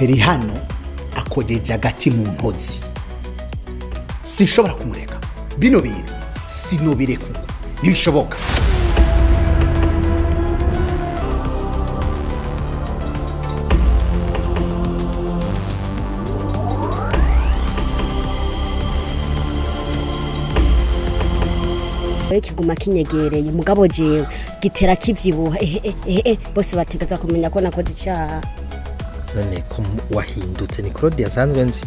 Teri hano akojeje agati mu ntozi, sinshobora kumureka. Bino bintu sinobireka uko, ntibishoboka. Kiguma kinyegereye, mugabo jewe gitera kivyibuha. Ehe ehe, bose bategerezwa kumenya ko nakoze icaha. None ko wahindutse? Ni Claude yasanzwe nzi.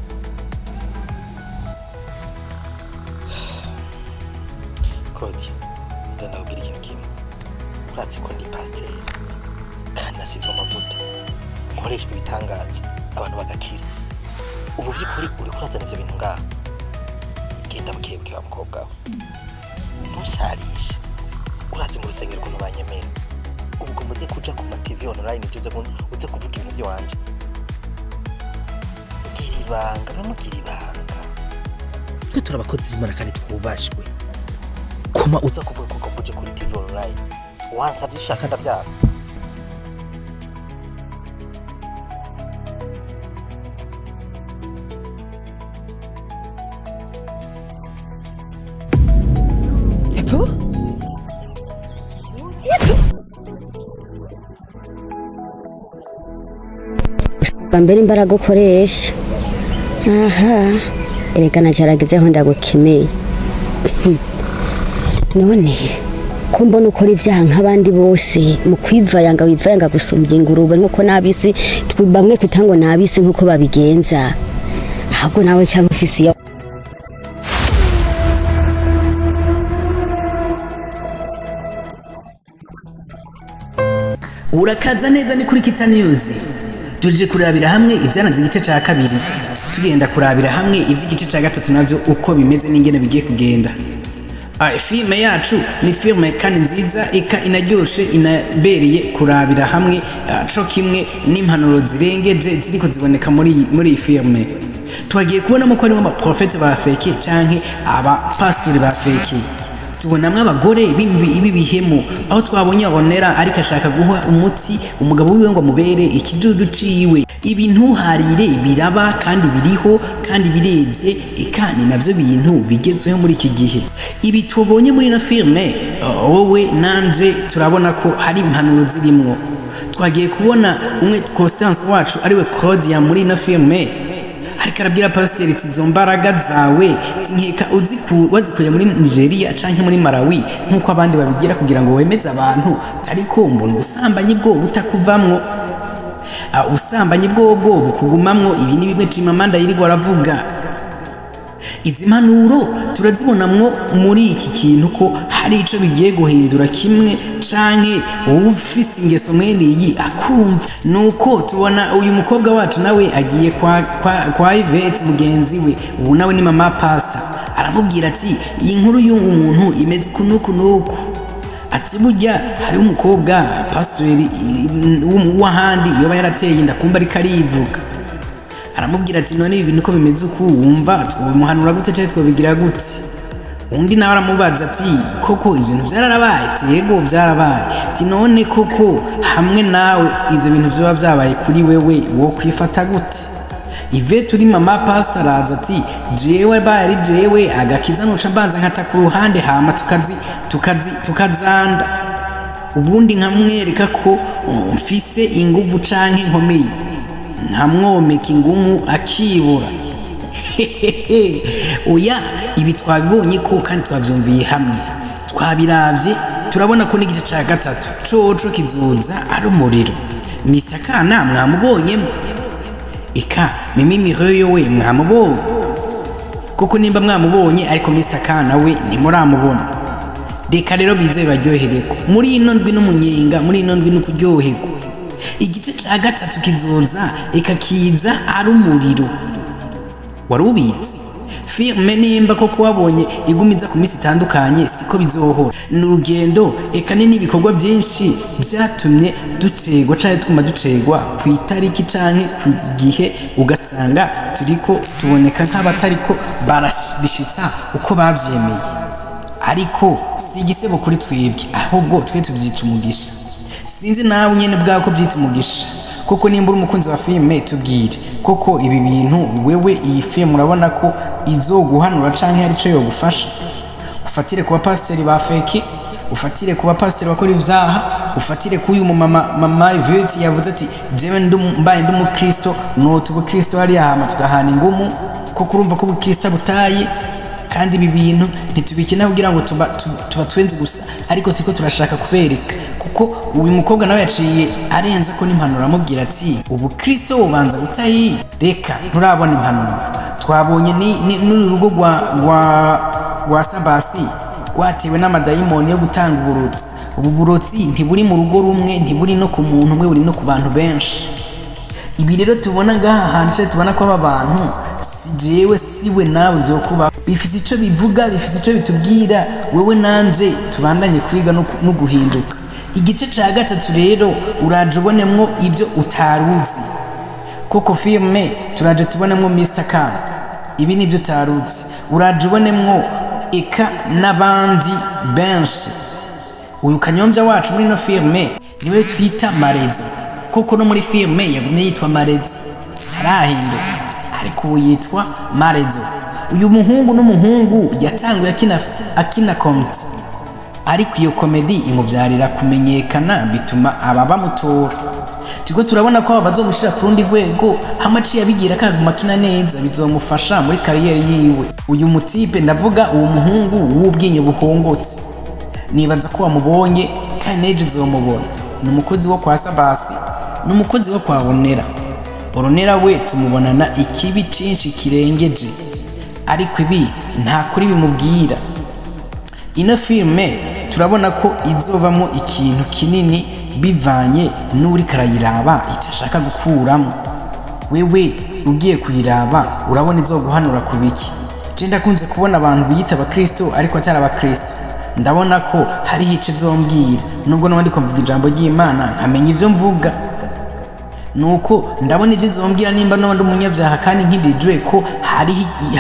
Claude, ndakubwira ikintu kimwe. Urazi ko ndi pasiteri kandi nasizwe amavuta, nkoreshwa ibitangaza, abantu bagakira. Ubu vy'ukuri uriko urazana ivyo bintu ngaha. Genda bukebuke wa mukobwa we, ntusarishe. Urazi mu rusengero ukuntu banyemera. Ubwo muze kuja ku ma TV online, uze kuvuga ibintu vy'iwanje. Gira ibanga, bamugira ibanga. Twe turi abakozi b'Imana kandi twubashwe. Kuma uza kuvuga ko uje kuri TV online, wansavye ushaka ndavyanga. Epo? Yeto. Bwa mbere imbaraga ukoresha aha, erega nacaragezeho ndagukemeye. None ko mbona ukora ibyaha nk'abandi bose, mu kwivayanga wivayanga gusumbya ingurube, nk'uko n'abisi bamwe kwita ngo n'abisi, nk'uko babigenza, ahubwo nawe cyangwa ufise iyo Urakaza neza, ni kuri Kita News. Tuje kurabira hamwe ibyaranze igice ca kabiri, tugenda kurabira hamwe iby'igice ca gatatu navyo uko bimeze n'ingene bigiye kugenda. Filime yacu ni filime kandi nziza, ika inaryoshe, inabereye kurabira hamwe, co kimwe n'impanuro zirengeje ziriko ziboneka muri iyi filime. Twagiye kubonamo ko harimo abaprofete ba fake canke abapasitori ba fake, tubonamwo abagore b'ibihemu, aho twabonye abonera ariko ashaka guha umuti umugabo wiwe ngo amubere ikijuju ciwe. Ibi ntuharire, biraba kandi biriho kandi bireze, eka ni navyo bintu bigezweho muri iki gihe. Ibi tubonye muri ino filime, wowe nanje turabona ko hari impanuro zirimwo. Twagiye kubona umwe Constance wacu, ariwe Claudia muri ino filime, ariko arabwira pasiteri ati: "Izo mbaraga zawe nkeka wazikuye muri Nigeria canke muri Malawi, nk'uko abandi babigira kugira ngo wemeze abantu, ariko mbona ubusambanyi bwo butakuvamwo. Ubusambanyi bwobwo bukugumamwo." Ibi ni bimwe Chimamanda yirirwa aravuga. Izi mpanuro turazibonamwo muri iki kintu, ko hari ico bigiye guhindura kimwe canke ufise ingeso mwene iyi akumva. Nuko tubona uyu mukobwa wacu nawe agiye kwa Yvette mugenzi we, ubu nawe ni mama pastor. Aramubwira ati: "Iyi nkuru y'uyu muntu imeze uku n'uku n'uku." Ati: "Burya hariho umukobwa pasiteri w'ahandi yoba yarateye inda, kumba ariko arivuga." Aramubwira ati: "None ibi bintu uko bimeze uku, wumva twobimuhanura gute cyangwa twobigira gute?" Undi nawe aramubaza ati: "Koko ibyo bintu byararabaye?" Ati: "Yego, byarabaye." Ati: "None koko hamwe nawe ibyo bintu byoba byabaye kuri wewe, wo kwifata gute?" Yvette uri mama pastor araza ati: "Jewe baye ari jewe, agakiza nuca mbanza nkata ku ruhande, hama tukazi tukazi tukazanda, ubundi nkamwereka ko mfise inguvu canke nkomeye, nkamwomeka ingumu akibura." Oya, ibi twabibonye ko kandi twabyumviye hamwe, twabiravye, turabona ko n'igice ca gatatu coco kizoza ari umuriro. Mr Kana mwamubonyemo, eka Mimi Mireyo we mwamubonye kuko nimba mwamubonye, ariko Mr Kana we ntimuramubona. Reka rero bize baryohererwa muri ino ndwi n'umunyenga, muri ino ndwi n'ukuryoherwa. Igice ca gatatu kizoza, eka kiza ari umuriro. Wari ubizi? Filime nimba koko wabonye igumiza ku minsi itandukanye, siko bizohora. Ni urugendo, eka ni n'ibikorwa byinshi byatumye dutegwa canke twuma ducegwa ku itariki canke ku gihe, ugasanga turiko tuboneka nk'abatariko barabishitsa uko bavyemeye. Ariko si igisebo kuri twebwe, ahubwo twe tubyita umugisha. Sinzi nawe nyene bwako byita umugisha. Koko nimba uri umukunzi wa filime, tubwire koko ibi bintu, wewe iyi filime urabona ko izoguhanura canke hari ico yogufasha? Ufatire ku bapasiteri ba fake, ufatire ku bapasiteri bakora ivyaha, ufatire ku uyu mumama, mama Yvette, yavuze ati jewe mbaye ndi umukristo nota ubukristo hariya, hama tugahana ingumu. Koko urumva ko ubukristo butaye, kandi ibi bintu ntitubikina kugira ngo tuba twenze gusa, ariko turiko turashaka kubereka kuko uyu mukobwa nawe yaciye arenza ko n'impanuro, amubwira ati ubukristo bubanza gutayi. Reka nturabona impanuro twabonye ni n'uru rugo rwa Sabasi rwatewe n'amadayimoni yo gutanga uburotsi. Ubu burotsi ntiburi mu rugo rumwe, ntiburi no ku muntu umwe, buri no ku bantu benshi. Ibi rero tubona ngaha hanze, tubona ko aba bantu si jewe, siwe, nawe vyokuba bifise ico bivuga, bifise ico bitubwira wewe nanje. Tubandanye kwiga no guhinduka. Igice ca gatatu rero uraje ubonemwo ibyo utaruzi. Koko filme turaje tubonemo Mr. Khan, ibi nibyo utaruzi. Uraje ubonemwo eka n'abandi benshi. Uyu kanyombya wacu muri ino filme niwe twita Marezo. Koko no muri filme yagumye yitwa Marezo, ntarahinduka, ariko ubu yitwa Marezo. Uyu muhungu n'umuhungu yatanguye akina comédie, ariko iyo comédie imubyarira kumenyekana, bituma aba bamutora. Turiko turabona ko aba bazomushira ku rundi rwego, hamwe aciye abigira akaguma akina neza, bizomufasha muri carrière yiwe. Uyu mutipe, ndavuga uwo muhungu w'ubwinyo buhongotse, nibaza ko wamubonye kandi nejo uzomubona. Ni umukozi wo kwa Sabasi, ni umukozi wo kwa Onera. Oronera we tumubonana ikibi cinshi kirengeje, ariko ibi nta kuri bimubwira. Ino filime turabona ko izovamo ikintu kinini bivanye n'uri karayiraba itashaka gukuramo. Wewe ugiye kuyiraba, urabona izoguhanura ku biki? Je ndakunze kubona abantu biyita abakristo ariko atari abakristo. Ndabona ko hariho ico izombwira, nubwo n'abandi ko mvuga ijambo ry'Imana nkamenya ivyo mvuga, nuko ndabona ibyo izombwira nimba n'undi umunyabyaha kandi nkidijwe ko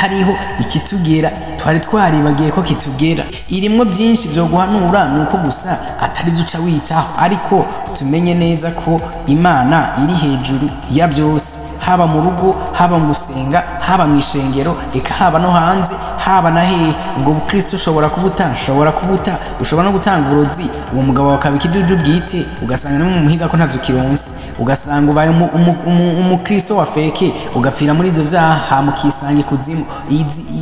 hariho ikitugera twari twaribagiye ko kitugera. Irimwo byinshi byo guhanura, nuko gusa atari byo uca witaho, ariko tumenye neza ko Imana iri hejuru ya byose, haba mu rugo, haba mu gusenga, haba mu ishengero, eka haba no hanze, haba na hehe. Ubwo bukristo ushobora kubuta, ushobora kubuta, ushobora no gutanga uburozi, uwo mugabo akaba ikijuju bwite, ugasanga ni muhiga ko ntavyo kironse, ugasanga ubaye umukristo wa fake, ugapfira muri ivyo vyaha, hama ukisanga ikuzimu.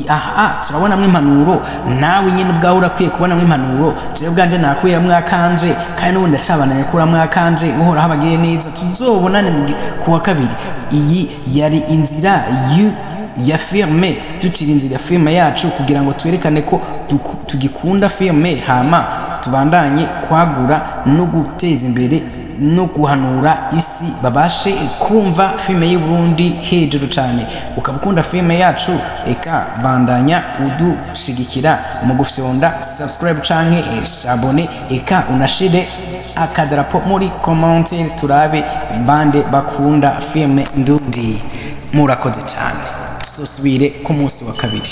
Aha turabonamwo impanuro, nawe nyene ubwawe urakwiye kubonamwo impanuro. Jewe ubwanje nakuyemwo akanje, kandi n'ubundi ndacabananya kuramwo akanje. Uhoraho abagire neza, tuzobonane ku wa kabiri. Iyi yari inzira ya filme, ducira inzira ya filme yacu kugira ngo twerekane ko tugikunda filme, hama tubandanye kwagura no guteza imbere no guhanura isi, babashe kumva filme y'u Burundi hejuru cyane. Ukaba ukunda filme yacu, eka bandanya udushigikira mu gufyonda subscribe canke s'abonner, eka unashire akadarapo muri commentaire, turabe bande bakunda filme ndundi. Murakoze cyane, tuzosubire ku munsi wa kabiri.